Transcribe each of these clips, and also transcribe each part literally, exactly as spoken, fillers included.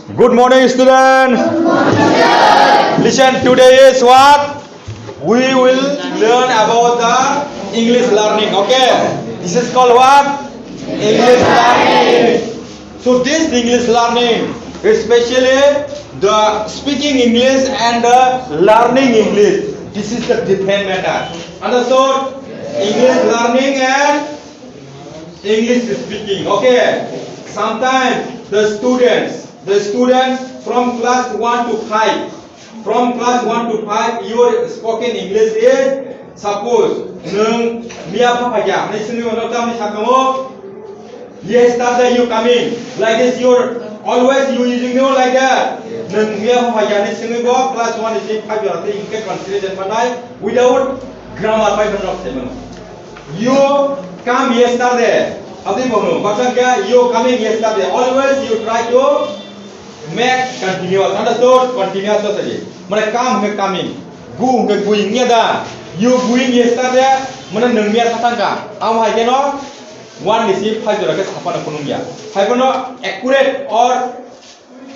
Good morning, students. Listen, today is what? We will learn about the English learning, okay? This is called what? English learning. So this English learning, especially the speaking English and the learning English, this is the different matter. Understood? English learning and English speaking, okay? Sometimes the students, the students from class one to five, from class one to five, your spoken English is, suppose, nwng miya pha phaikha, hwnwi swngwi mano, tamni sakamo, yesterday you coming, like this, you're always you using no like that. Nwng miya pha phaikha, hwnwi swngwi bo class one ni five jora tei hwnkhe consideration manai without grammar bai bono sai mano. You come yesterday. Abdi bono, bachakya, you coming yesterday. Always you try to make continuous. Understood? Continuous to saji. Mane come hwnkhe coming. Go hwnkhe going. Nya da? You going yesterday. Mane nwng miya tha thangkha. Amo hai keno one ni si five jora khe saphano phunukya. Hai bono accurate or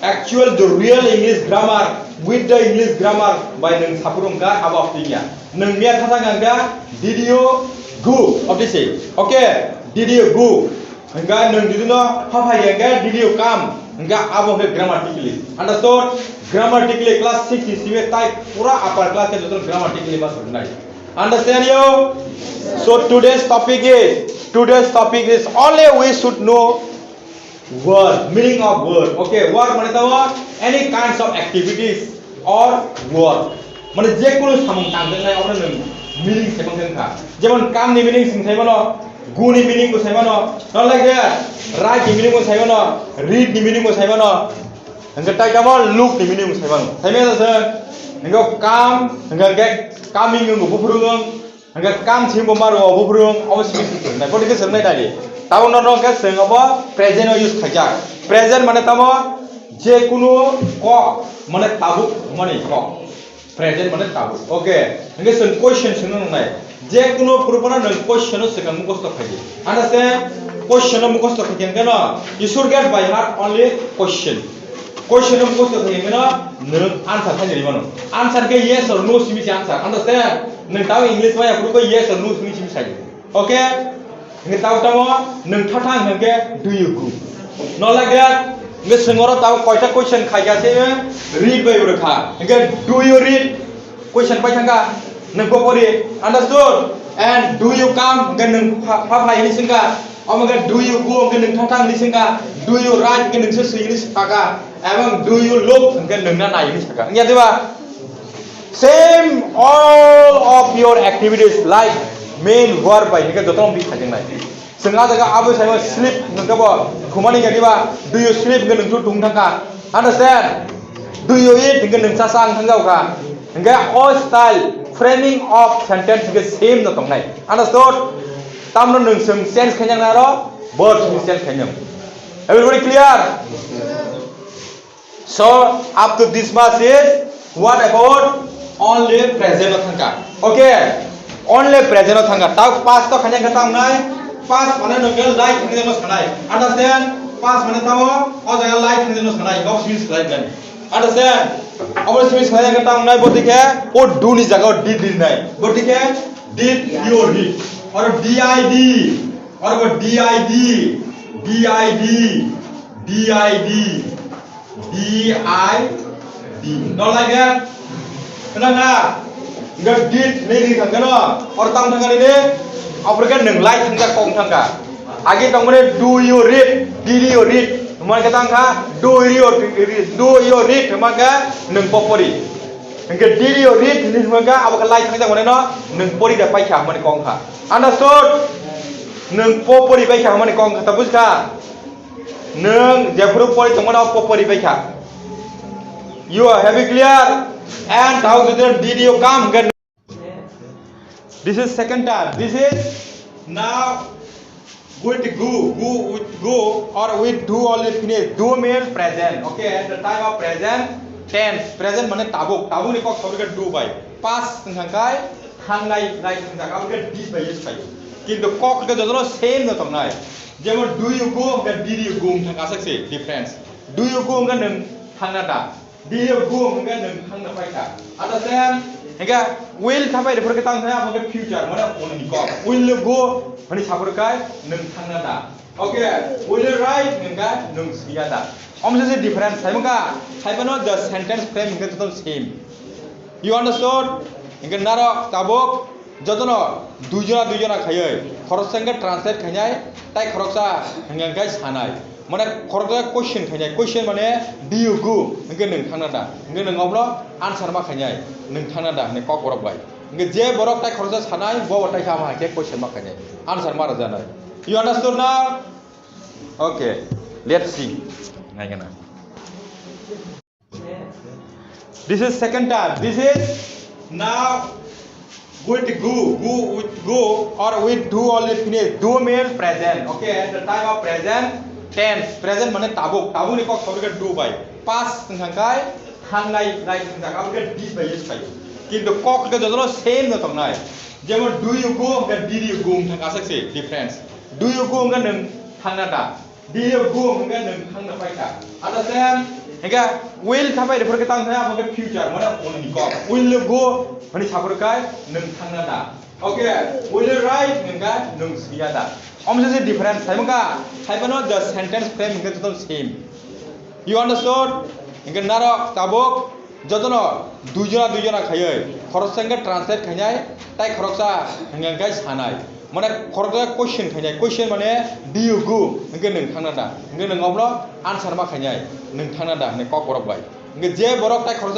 actual the real English grammar with the English grammar bai nwng saphuru wngkha abo aphinya. Nwng miya tha thangkha, did you go? Abdi se. Okay, did you go? Hingga nwng did you no pha phai hingga did you come? Hingga abo hwnkhe grammatically. Understood? Grammatically class six ni simi tai pura upper class ke joto grammatically mas rwnai. Understand you? So today's topic is, today's topic is only we should know word, meaning of word. Okay, word mane tamo any kinds of activities or word. Mane je kunu samung tangjaknai obo nwng meaning se bangkha. Jemon come ni meaning swng sai mano, go ni meaning bo sai mano, not like that. Write ni meaning bo sai mano, read ni meaning bo sai mano. Hingke tai tamo look ni meaning bo sai mano. Sai mano se. Hingke come, hingke coming wngkha buphuru wng. Hingke come simi bo maro, buphuru wng, obo simi simi nai. Bodi ke swng nai tadi. Tamo no no ke swng obo present o use khaijak. Present mane tamo je kunu kok, mane tabuk mani kok. Present mane tabuk. Okay. Hingke swng question swngna nangnai. Je kunu purupano nwng question o swkang mukhosto khaidi. Understand? Question o mukhosto khaidi hingke no, you should get by heart only question. Question o mukhosto khaidi hingke no, nwng answer khaidi mano. Answer ke yes or no simi si answer. Understand? Nwng tamo English maya phuruko yes or no simi simi sai. Okay? Hingke tamo tamo nwng thathang hingke do you go? No like that. Hingke swngoro tamo koita question khaikha se read bai rwkha. Hingke do you read? Question pai thangkha. Nwng popori. Understood? And do you come? Hingke nwng pha pha hinwi swngkha. Omo hingke do you go? Hingke nwng thathang hinwi swngkha. Do you write? Hingke nwng se swi hinwi sakha. Ebong do you look? Hingke nwng na nai hinwi sakha. Wngya diba? Same all of your activities like main verb bai hingke joto no bisi khaijak nai. Chwng ah jaga abo saimano sleep hingke bo khumani khe diba? Do you sleep hingke nwng chu tung thangkha. Understand? Do you eat hingke nwng cha cha ang thangjaukha. Hingke o style framing of sentence hingke same no tongnai. Understood? Tamno nwng chwng change khainang naro, bo chwng change khainang. Everybody clear? So, up to this much is what about only present o thangkha. Okay, only present o thangkha. Tao past to khanya khe tamo nai, past mane no khe life thangkhe no sanai. Understand? Past mane tamo o jaga life thangkhe no sanai. Nok simi sanai ben. Understand? Abo simi sanai khe tamo nai boti khe o do ni jaga o did did nai. Boti khe did you read? Or D I D. Or D I D. D I D. D I D. D I D. No like that? Khna na? Nga did ni ri thang kano? Or tang thang ni? Apor ke nang like thang ka kong thang ka. Agi tong mane do you read? Did you read? Huma ke tang kha do you read? Do you read? Huma ke nang popori. Hingke did you read? Ni huma ke abo ke like thang jang mane no nang pori da pai kha mane kong kha. Understood? Nang popori pai kha mane kong kha ta bujkha? Nwng jephuru pori tongmano, o pori bai kha. You are, have you clear? And how to do, did you come? This is second term. This is now with go, go with go, or with do already finished. Do means present. Okay, at the time of present tense. Present mane tabuk. Tabuk ni kok sabri khe do bai. Past wng kha khai thangnai, nai wng kha khe did bai use khai. Kintu kok khe jotono same no tongnai. Jemon do you go hwnkhe did you go wng thangkha aswk se difference. Do you go hwnkhe nwng thangna da. Do you go hwnkhe nwng thangna paikha. Ata se hwnkhe will thapai refer khe tang thaya hwnkhe future mane ononi kok. Will you go hwnwi saphuru kai nwng thangna da. Okay, will you write hwnkhe nwng swiya da. Omse se difference saimwkha, saimano the sentence frame hwnkhe joto same. You understood? Hwnkhe narok tabuk jotono duijona duijona khaiwi khoroksa hwnkhe translate khainai, tai khoroksa hwnkhe sanai. Mane khoroksa question khainai, question mane do you go? Hwnkhe nwng thangna da? Hwnkhe nwng oblo answer ma khainai, nwng thangna da hwnwi kok borok bai. Hwnkhe je borok tai khoroksa sanai, bo bo tai sama hai khe question ma khainai, answer ma rwjanai. You understood now? Okay, let's see. Naigana. This is second time. This is now with go, go with go or with do only finish. Do means present. Okay, at the time of present tense. Present mane tabuk. Tabuk ni kok sabri ke do bai. Past tengkang kai, thangnai nai tengkang kai, abri ke did bai use kai. Kintu kok ke jotono same no tongnai. Jemon do you go, ke did you go, tengkang asak se difference. Do you go ke nwng thangna da? Do you go hwnkhe nwng thangna paikha. Ata se hwnkhe will thapai refer khe tang thaya hwnkhe future mane ononi kok. Will you go hwnwi saphuru kai nwng thangna da. Okay, will you write hwnkhe nwng swiya da. Omse se difference saimwkha, saimano the sentence frame hwnkhe joto same. You understood? Hwnkhe narok tabuk jotono duijona duijona khaiwi khoroksa hwnkhe translate khainai, tai khoroksa hwnkhe sanai. Mane khoroksa question khainai, question mane do you go? Hwnkhe nwng thangna da? Hwnkhe nwng oblo answer ma khainai, nwng thangna da hwnwi kok borok bai. Hwnkhe je borok tai khoroksa